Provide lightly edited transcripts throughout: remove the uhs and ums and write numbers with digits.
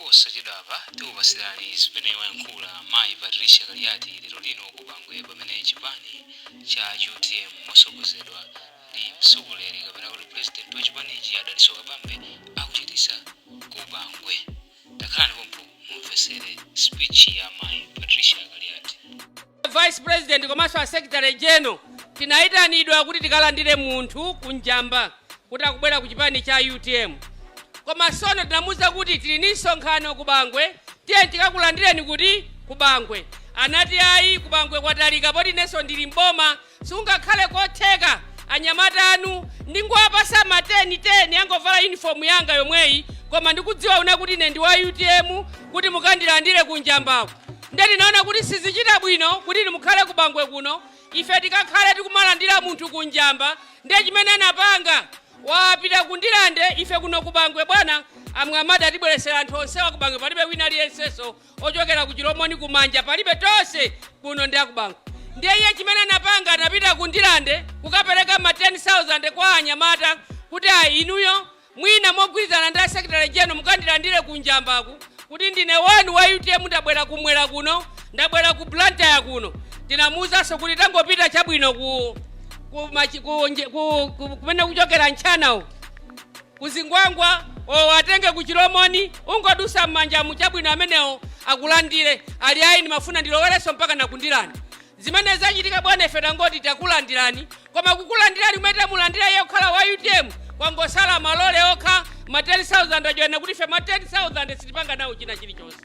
Posachedwapa tikupatsirani zimene wayankhula mayi Patricia Kaliati lero lino ku Bangwe, pamene chipani cha UTM motsogozedwa ndi mtsogoleri kapena kuti president wa chipanichi, a Dalitso Kabambe, akuchitisa ku Bangwe. Takhalani pompo mumvesere speech ya mayi Patricia Kaliati. Vice President komanso a Secretary General, tinayitanidwa kuti tikalandire munthu kunjamba kuti akubwera ku chipani cha UTM, koma sono tinamuwuza kuti tili ndi msonkhano ku Bangwe, tiye tikakulandireni kuti ku Bangwe. Anati ayi, ku Bangwe kwatalika, poti inenso ndili mboma, sikungakhale kotheka. Anyamata anu ndingowapasa ma 10 10, angovala uniform yanga yomweyi, koma ndikudziwa una kuti ine ndi wa UTM, kuti mukandilandire kunjambako. Nde tinaona kuti sizichita bwino kuti inu mukhale ku Bangwe kuno, ife tikakhale tikumalandira munthu kunjamba. Ndiye chimene anapanga, wapita kundilande, ife kuno ku Bangwe. Bwana amwe amati atibweresera anthu onsewa ku Bangwe, palibe wina aliyensenso ochokera ku Chilomoni kumanja, palibe, tonse kuno ndi akubangwe. Ndiye iye chimene anapanga, anapita kundilande kukapereka ma 10,000 kwa anyamata kuti a inuyo mwina mogwirizana ndi a Secretary General mukandilandire kunjambaku kuti ndine wanu wa UTM, ndabwera kumwera kuno, ndabwera ku Blantyre kuno. Tinamuwuzanso kuti tangopita chabwino ku, machi- ku, nje- ku, ku, kumene kuchokera ntchanawo kuzingwangwa, o atenge ku Chilomoni, ungodusa m'manja muchabwino, amenewo akulandire. Ali ayi, ndimafuna ndilowerenso mpaka nakundilani. Zimene zachitika bwana, ife tangoti takulandirani, koma kukulandirani kumene tamulandira iye kukhala wa UTM, kwangosala malole okha, ma 10,000 ajoyena, kuti ife ma 10,000 sitipanga nawo china chilichonse.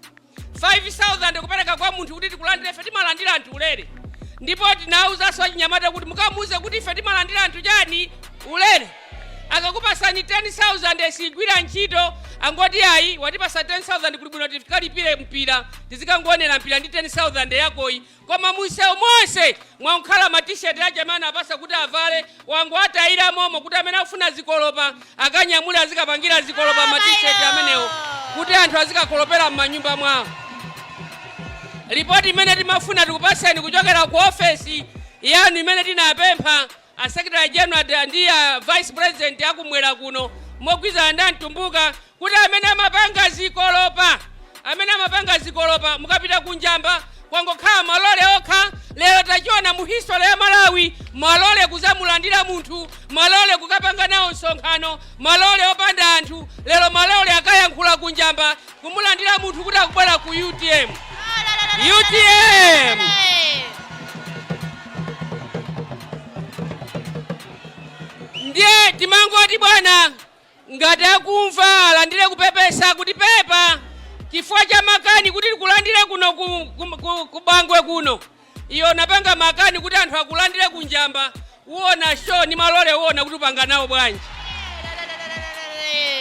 5,000 kupereka kwa munthu kuti tikulandire, ife timalandira anthu ulere. Ndipo tinawuzanso achinyamata kuti mukamuuze kuti ife timalandira anthu chani? Ulere. Akakupasani 10,000 sigwira ntchito, angoti ayi, watipasa 10,000, kuli bwino tikalipire mpira, tizikangoonera mpira ndi 10,000 yakoyi. Koma munsewu monse mwakukhala ma T-shirt aja amene apasa kuti avale, wangu atayira momo kuti amene akufuna zikolopa akanyamule, azikapangira zikolopa ma T-shirt amenewo, kuti anthu azikakolopera m'manyumba mwawo. Ripoti imene timafuna tikupaseni kuchokera ku ofesi yanu imene tinapempha a Secretary General ndi a Vice President akumwera kuno mogwirizana ndi amtumbuka, kuti amene amapanga zikolopa, amene amapanga zikolopa, mukapita kunjamba kwangokhala malole okha. Lero tachiona mu history ya Malawi, malole kuzamulandira munthu, malole kukapanga nawo msonkhano, malole opanda anthu. Lero malole akayankhula kunjamba kumulandira munthu kuti akubwera ku UTM. UTM. Ndiye timangoti bwana, ngati akumva, alandire kupepesa kuti pepa chifukwa cha makani kuti tikulandire kuno ku Bangwe kuno. Iyo napanga makani kuti anthu akulandire kunjamba, uwona show ni malole, uwona kuti upanga nawo bwanji.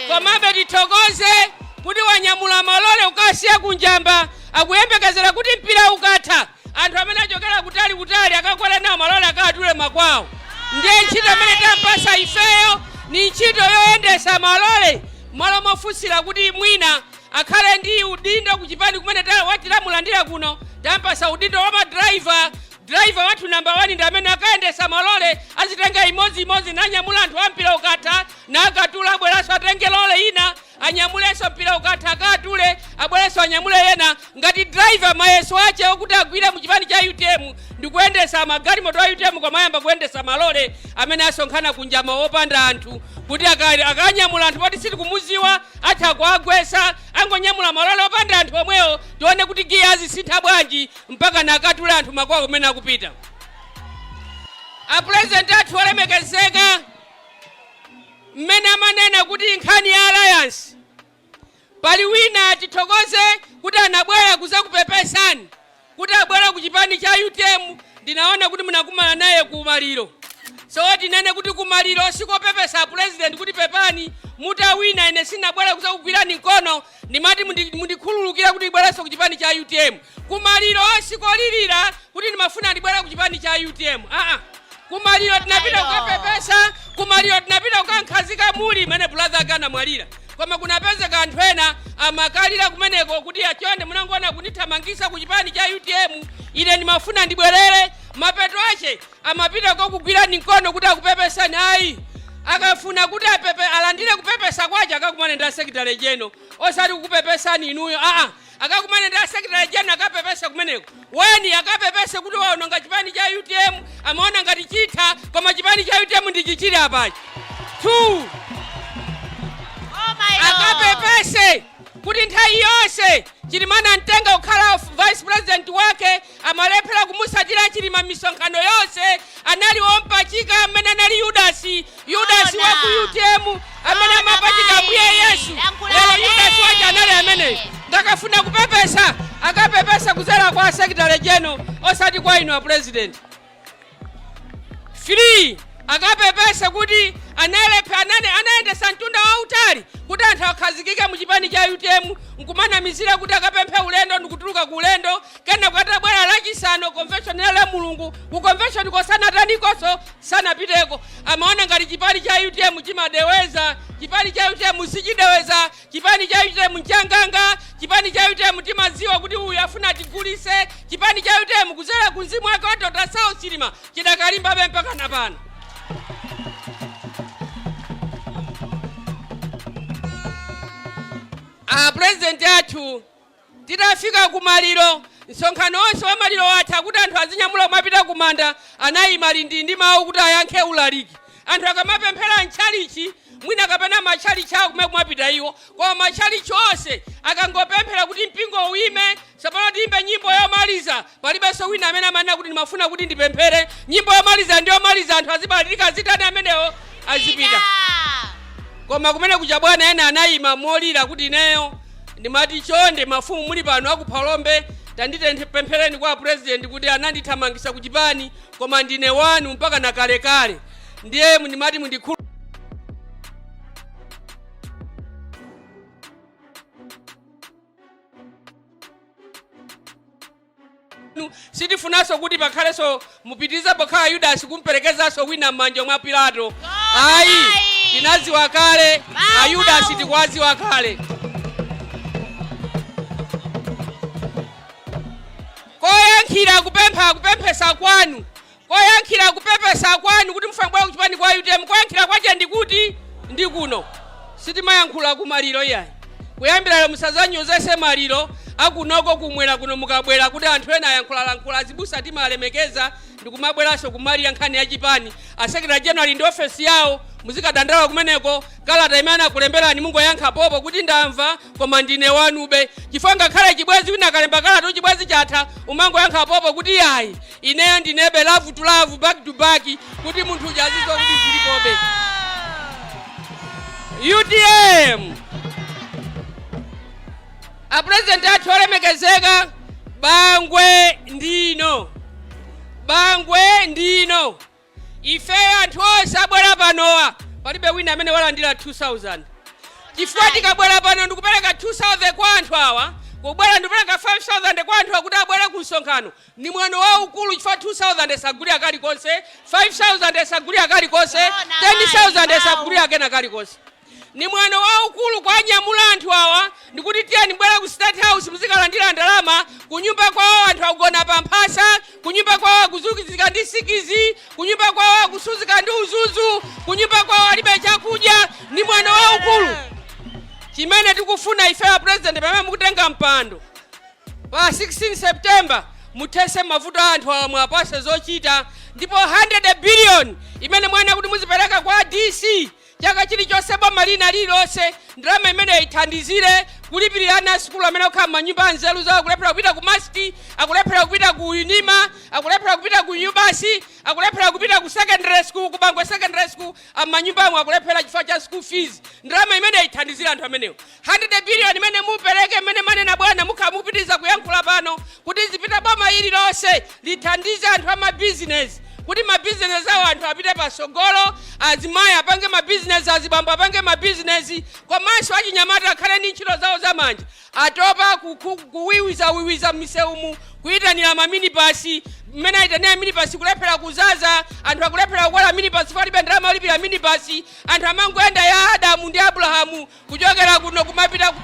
Komabe tithokoze kuti wanyamula malole ukasiya kunjamba, akuyembekezera kuti mpira ukatha, anthu amene achokera kutali kutali akakwera nawo malole, akatule makwawo. Ndiye ntchito imene tampasa ifeyo ni ntchito yoyendesa malole, malo mofunsira kuti mwina akhale ndi udindo kuchipani kumene watilamulandira kuno. Tampasa udindo wa ma driver. Driver wathu namba 1 ndi amene akayendesa malole, azitenga imodziimodzi nanyamula anthu ampira ukatha nakatula, abweranso atenge lole ina anyamulenso, mpira ukatha akatule, abwerenso anyamule ena. Ngati driver, mayeso ache okuti agwire mu chipani cha UTM ndikuyendesa magalimoto a UTM, komayamba kuyendesa malole amene asonkhana kunjamba opanda anthu, kuti akanyamula anthu poti sitikumuziwa, atha kuagwesa. Angonyamula malole opanda anthu omwewo, tione kuti giya azisintha bwanji mpaka nakatule anthu makwawo kumene akupita. A President athu olemekezeka, mmene amanena kuti nkhani ya alliance, pali wina, tithokoze kuti anabwera kuzakupepesani kuti abwera ku chipani cha UTM. Ndinaona kuti munakumana naye ku maliro, so tinene kuti kumaliro sikopepesa President kuti pepani mutawina, ine sinabwera kuzakugwirani mkono, ndimati mundikhululukira kuti ndibwerenso ku chipani cha UTM. Kumaliro sikolirira kuti ndimafuna ndibwere ku chipani cha UTM, aa. Kumaliro tinapita kukapepesa, kumaliro tinapita kukankhazika muli imene brother ake anamwalira, koma kunapezeka anthu ena amakalira kumeneko kuti achonde, munangoona kundithamangisa ku chipani cha UTM, ine ndimafuna ndibwerere. Mapeto ache amapita kokugwirani mkono kuti akupepesani. Ayi, Akafuna kuti apepe, alandire kupepesa kwache, akakumane ndi a secretary general, osati kukupepesani inuyo, aa. Akakumane ndi a secretary general, akapepese kumeneko. Weni akapepese kuti waononga chipani cha UTM. Amaona ngati chitha, koma chipani cha UTM ndi chichili apachi. 2. Oh my Lord. Akapepese kuti nthawi yonse Chilima anamtenga kukhala vice president wake, amalephera kumusatira Chilima misonkhano yonse. Anali wompachika amene anali Yudasi, Yudasi wa ku Ona. UTM amene Ona, amapachika mayi. Ambuye Yesu. Lankhulani. Lero Yudasi wache anali ameneyo. Ngakafuna kupepesa, akapepesa kuzera kwa secretary general, osati kwa inu a president. 3. Akapepese kuti analephe anane anayendesa mtunda wautali kuti anthu akhazikike mu chipani cha UTM, nkumanamizira kuti akapemphe ulendo, ndikutuluka ku ulendo. Kena kukatabwera Lachisanu, convention la Mulungu, ku convention kosanatanikonso sanapiteko. Amaona ngati chipani cha UTM chimadeweza. Chipani cha UTM sichideweza. Chipani cha UTM nchanganga. Chipani cha UTM timadziwa kuti uyu afuna tigulise. Chipani cha UTM kuzera ku mzimu wake wa Dr. Saulos Chilima chidakalimbabe mpaka na pano. A president athu, titafika kumaliro, msonkhano wonse wa maliro watha, kuti anthu azinyamula kumapita kumanda, anayima lindi ndi mawu kuti ayankhe ulaliki. Anthu akamapemphera mtchalichi mwina kapena matchalichi awo kumene kumapita iwo, koma matchalichi onse akangopemphera kuti mpingo uyime, tsopano tiyimbe nyimbo yomaliza, palibenso wina amene amanena kuti ndimafuna kuti ndipemphere. Nyimbo yomaliza ndi yomaliza, anthu azibalalika, azitani amenewo, azipita. Koma kumene kuja bwana ena anayima molira kuti ineyo ndimati chonde mafumu muli pano akuphalombe, tandipemphereni kwa president kuti anandithamangisa ku chipani, koma ndine wanu mpaka na kalekale, ndiye ndimati mundikhulu sitifunanso kuti pakhalenso mupitirize pokhala Yudasi kumperekezanso wina m'manja mwa Pilato. Ayi, tinadziwa kale Ayudasi, tikuwadziwa kale. Koyankhira kupempha kupemphesa kwanu, koyankhira kupepesa kwanu kuti mufuna kubwera kuchipani kwa UTM, koyankhira kwache ndikuti ndi kuno. Sitimayankhula kumaliro iyayi. Kuyambira lero musadzanyozese maliro akunoko kumwera kuno. Mukabwera kuti anthu ena ayankhulalankhula, azibusa timalemekeza, ndikumabweranso kumalira nkhani ya chipani. A secretary general ndi ofesi yawo, muzikadandaula kumeneko. Kalata imene anakulemberani mungoyankha popo kuti ndamva, koma ndine wanube, chifukwa ngakhale chibwezi, wina akalemba kalata chibwezi chatha, umangoyankha popo kuti yayi, ineyo ndinebe, love to love, back to back, kuti munthu uja azidziwa kuti zilipobe. UTM. A president athu olemekezeka, Bangwe ndino, Bangwe ndino. Ifeyo anthu onse abwera panowa, palibe wina amene walandira 2000, chifukwa tikabwera pano ndikupereka 2000 kwa anthu awa, kubwera ndikupereka 5000 kwa anthu awa kuti abwere ku msonkhano, ni mwano waukulu, chifukwa 2000 sagulira kalikonse, 5000 sagulira kalikonse, 10,000 sagulira kena kalikonse. Ni mwano waukulu kwanyamula anthu awa ndikuti tiyeni bwera ku State House muzikalandira ndalama. Kunyumba kwawo anthu akugona pa mphasa, kunyumba kwawo akuzunzika ndi sikizi, kunyumba kwawo akusuzika ndi udzudzu, kunyumba kwawo alibe chakudya. Ni mwano waukulu. Chimene tikufuna ife, a president, pamene mukutenga mpando pa 16 September, muthese mavuto a anthu awa, mwapase zochita. Ndipo 100 billion imene mwana kuti muzipereka kwa DC chaka chilichonse, boma lina lililonse, ndalama imene ithandizire kulipirira ana asukulu amene akukhala m'manyumba anzeru zawo, akulephera kupita ku MUST, akulephera kupita ku UNIMA, akulephera kupita ku UBAS, akulephera kupita ku secondary school, ku Bangwe Secondary School, am'manyumbamo akulephera chifukwa cha school fees. Ndalama imene ithandizire anthu amenewo, 100 billion imene mupereke, imene manena bwana mukhala mupitiriza kuyankhula pano kuti zipita boma ililonse, lithandize anthu amabizinesi kuti mabizinesi awo anthu apite pasogolo, azimayi apange mabizinesi, azibambo apange mabizinesi, komanso achinyamata akhale ndi ntchito zawo zamanja. Atopa kuwiwizawiwiza m'misewumu, kuyitanira maminibasi. Mmene ayitanira minibasi kulephera kuzaza, anthu akulephera kukwera minibasi, palibe ndalama yolipira minibasi. Anthu amangoyenda ya Adamu ndi Abrahamu kuchokera kuno kumapita ku.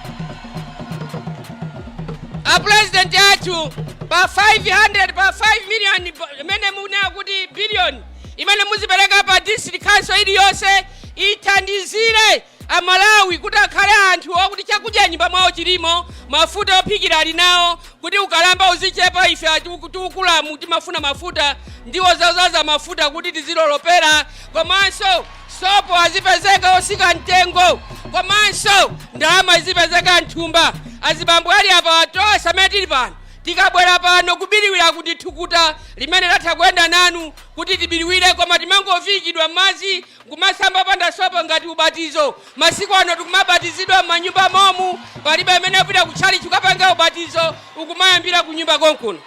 A president athu, pa 500, pa 5 million imene munena kuti billion imene muzipereka pa district council iliyonse, Ithandizire Amalawi kuti akhale anthu okuti chakudya nyumba mwawo chilimo, mafuta ophikira ali nawo, kuti ukalamba uzichepa. Ife tikukulamu timafuna mafuta, ndiwo zozaza mafuta kuti tizilolopera, komanso sopo azipezeka osika mtengo, komanso ndalama izipezeka mthumba. Azibambo ali apa, tonse amene tili pano, tikabwera pano kubiriwira kuti thukuta limene latha kuyenda nanu kuti tibiriwire, koma timangoviikidwa m'madzi kumasamba panda sopo ngati ubatizo. Masiku ano tikumabatizidwa m'manyumba momu, palibe amene apita kutchalichi kukapanga ubatizo, ukumayambira ku nyumba konkuno.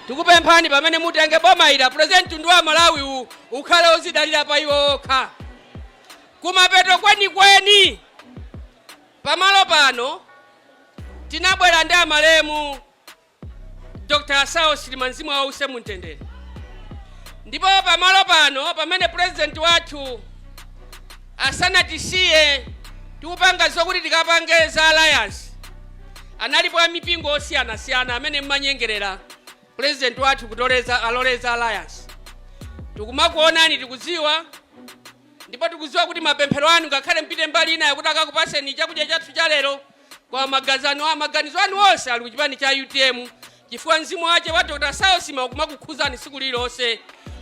Tikupemphani, pamene mutenge boma ila, President, mtundu wa Malawi uwu ukhale ozidalira pa iwo okha. Kumapeto kwenikweni, pamalo pano tinabwera ndi amalemu Dr Saulos Chilima, mzimu wawo use mumtendere. Ndipo pamalo pano, pamene president wathu asanatisiye, tikupanga zokuti tikapange za alliance, analipo amipingo osiyanasiyana amene mmanyengerera president wathu kutoleza aloleza alliance. Tikumakuonani, tikudziwa, ndipo tikudziwa kuti mapemphero anu, ngakhale mpite mbali ina yakuti akakupaseni chakudya chathu cha lero, kwa magazano maganizo anu onse ali kuchipani cha UTM, chifukwa mzimu wache wa Dr Saulos Chilima ukumakukhuzani tsiku lililonse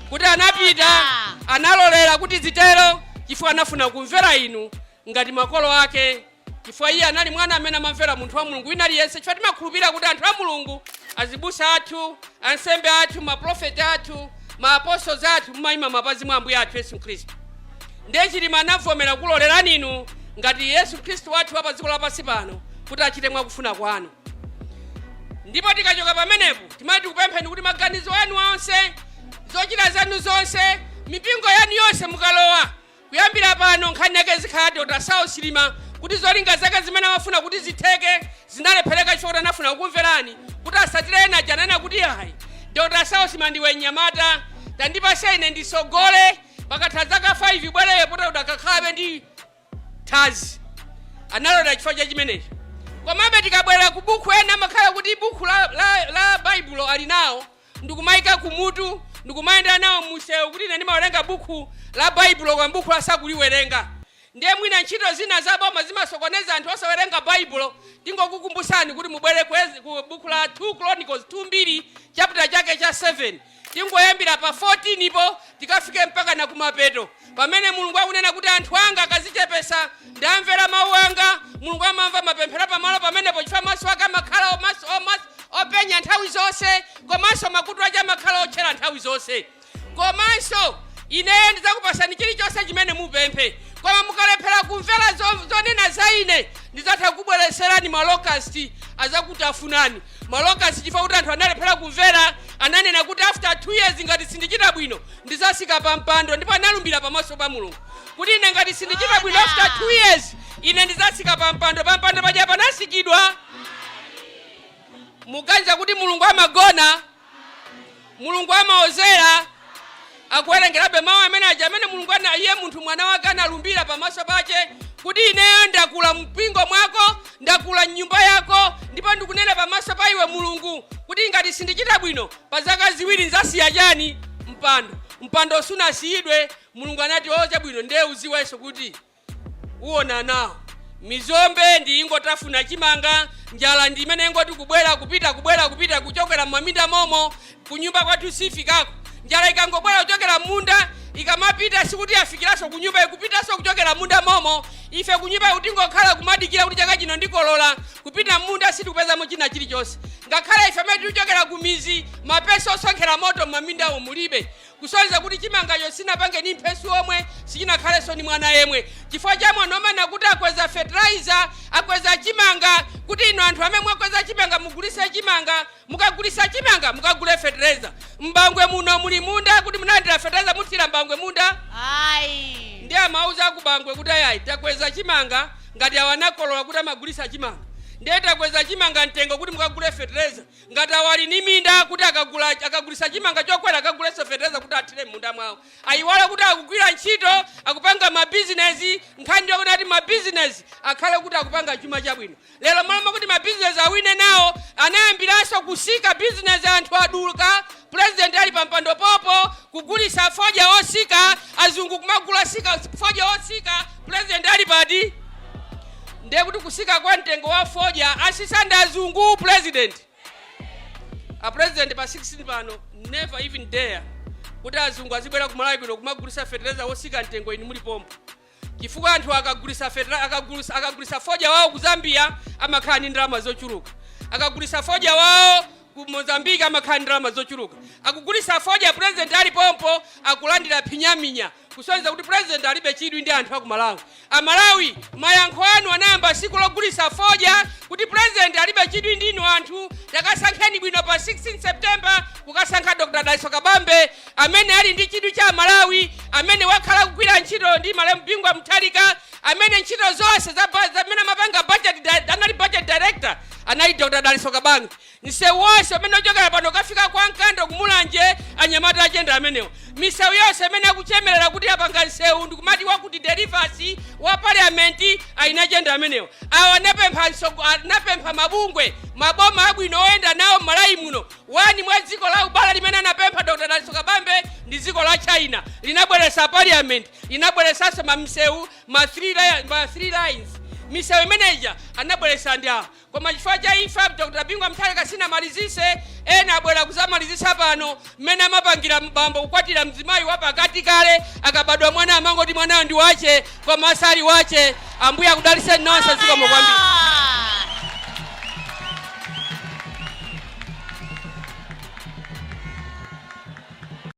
kuti anapita, analolera kuti zitero chifukwa anafuna kumvera inu ngati makolo ake, chifukwa iye anali mwana amene amamvera munthu wa Mulungu wina aliyense, chifukwa timakhulupirira kuti anthu a Mulungu, azibusa athu, ansembe athu, maprofeti athu, maapostles athu, mumayima mapazi mwa Ambuye athu Yesu Khristu. Ndiye Chilima anavomera kulolerani inu ngati Yesu Khristu wathu wa pa dziko lapansi pano kuti achite mwakufuna kwanu. Ndipo tikachoka pamenepo, timati tikupempheni kuti maganizo anu onse, zochita zanu zonse, mipingo yanu yonse mukalowa, kuyambira pano nkhani yake zikhala Dr Saulos Chilima, kuti zolinga zake zimene amafuna kuti zitheke zinalephereka chifukwa kuti anafuna kukumverani, kuti asatire ena aja ananena kuti, "Ayi, Dr Saulos Chilima, ndiwe mnyamata, tandipase ine ndisogole, pakatha zaka 5 bwereye pota udakakhalabe ndi thazi." Analola chifukwa cha chimenechi. Komabe tikabwera ku buku, ena amakhala kuti buku la Baibulo ali nawo, ndikumayika kumutu, ndikumayenda nawo musewu kuti ine ndimawerenga buku la Baibulo, koma buku lasakuliwerenga. Ndiye mwina ntchito zina za boma zimasokoneza anthu osawerenga Baibulo. Tingokukumbusani kuti mubwere ku buku la 2 Chronicles, 2 Mbiri, chapter chake cha 7, tingoyambira pa 14 ipo tikafike mpaka na kumapeto, pamene Mulungu akunena kuti anthu anga akazichepesa ndamvera mawu anga. Mulungu amamva mapemphero pamalo pamenepo, chifukwa maso ake amakhala openya nthawi zonse, komanso makutu ake amakhala otchera nthawi zonse. Komanso ineyo ndidzakupasani chilichonse chimene mupemphe, koma mukalephera kumvera zonena za ine, ndidzatha kubwereserani ma locust, azakutafunani ma locust, chifukwa kuti anthu analephera kumvera. Ananena kuti after 2 years ngati sindichita bwino ndizasika pa mpando, ndipo analumbira pamaso pa Mulungu kuti ine ngati sindichita bwino after 2 years ine ndizasika pa mpando. Pa mpando paja panasikidwa. Muganiza kuti Mulungu amagona? Mulungu amaozera? Akuwerengerabe mawu amene aja amene Mulungu ana iye munthu mwana wake analumbira pamaso pache kuti ineyo ndakula mpingo mwako, ndakula mnyumba yako, ndipo ndikunena pamaso pa iwe Mulungu kuti ngati sindichita bwino pa zaka 2 nzasiya chani? Mpando. Mpando sunasiyidwe. Mulungu anati, "O, chabwino, ndiye uziwenso kuti uwona nawo mizombe ndi ingotafuna chimanga, njala ndi imene ingoti kubwera kupita, kubwera kupita, kuchokera m'maminda momo kunyumba kwathu sifikako. Njala ikangobwera kuchokera munda ikamapita, sikuti yafikiranso kunyumba, ikupitanso kuchokera munda momo. Ife kunyumba kutingokhala kumadikira kuti chaka chino ndikolola. Kupita munda sitikupezamo china chilichonse. Ngakhale ife amene tikuchokera ku mizi, mapesi osonkhera moto m'mamindawo mulibe, kusonyeza kuti chimangacho sinapange ni mphesu omwe, sichinakhalenso ni mwana yemwe, chifukwa cha mwano amene akuti akweza fertilizer, akweza chimanga, kuti inu anthu amene mwakweza chimanga mugulise chimanga, mukagulisa chimanga mukagule fertilizer. Mbangwe muno muli munda kuti munalandira fertilizer muthira mbangwe munda? Ayi. Ndi amauza akubangwe kuti ayayi, takweza chimanga, ngati awa anakolola kuti amagulisa chimanga, ndiye takweza chimanga mtengo kuti mukagule fertilizer. Ngati awali ni minda kuti akagula, akagulisa chimanga chokwera, akagulenso fertilizer kuti athire m'munda mwawo. Ayiwala kuti akugwira ntchito, akupanga mabizinesi. Nkhani ndiyokuti ati mabizinesi akhale kuti akupanga chuma chabwino. Lero malo kuti mabizinesi awine nawo, anayambiranso kusika bizinesi. Anthu aduka, president ali pampando popo, kugulisa fodya osika. Azungu kumagula sika fodya otsika, president ali pati? Ndiye kuti kusika kwa mtengo wa fodya asisa ndi azungu, president? A president, pa 16 pano, never even dare kuti azungu azibwera kumalawi kuno kumagulisa fertilizer wosika mtengo inu muli pompo, chifukwa anthu akagulisa fertilizer, akagulisa fodya wawo ku Zambia amakhala ndi ndalama zochuluka, akagulisa fodya wawo ku Mozambique amakhala ndi ndalama zochuluka. Akugulisa fodya president ali pompo, akulandira phinyaminya, kusonyeza kuti president alibe chidwi ndi anthu aku Malawi. Amalawi, mayankho anu anayamba siku logulisa fodya kuti president alibe chidwi ndinu anthu. Takasankheni bwino pa 16 September kukasankha Dr Dalitso Kabambe, amene ali ndi chidwi cha Malawi, amene wakhala kugwira ntchito ndi malemu Bingu Mutharika, amene ntchito zonse zamene amapanga budget, anali budget director, anali Dr Dalitso Kabambe. Msewu wonse amene ochokera pano kafika kwa Mkando kumulanje, anyamata achenda amenewo. Misewu yonse amene akuchemerera kuti apanga msewu ndikumati wakuti delivers wa parliament, ayinachenda amenewo. Awa anapempha mabungwe, maboma abwino oyenda nawo m'Malawi muno. Wani mwa dziko la ubala limene anapempha Dr Dalitso Kabambe ndi dziko la China. Linabweretsa parliament, linabweretsanso mamsewu ma three lines. Misewu imeneja anabweretsa ndi awa, koma chifukwa cha imfa Dr Bingu Mutharika sinamalizise. Ena abwera kuzamalizisa pano. Mmene amapangira bambo kukwatira mzimayi wapakati kale, akabadwa mwana amangoti mwanayo ndi wache, koma asali wache. Ambuye akudaliseni nonse. Zikomo kwambiri.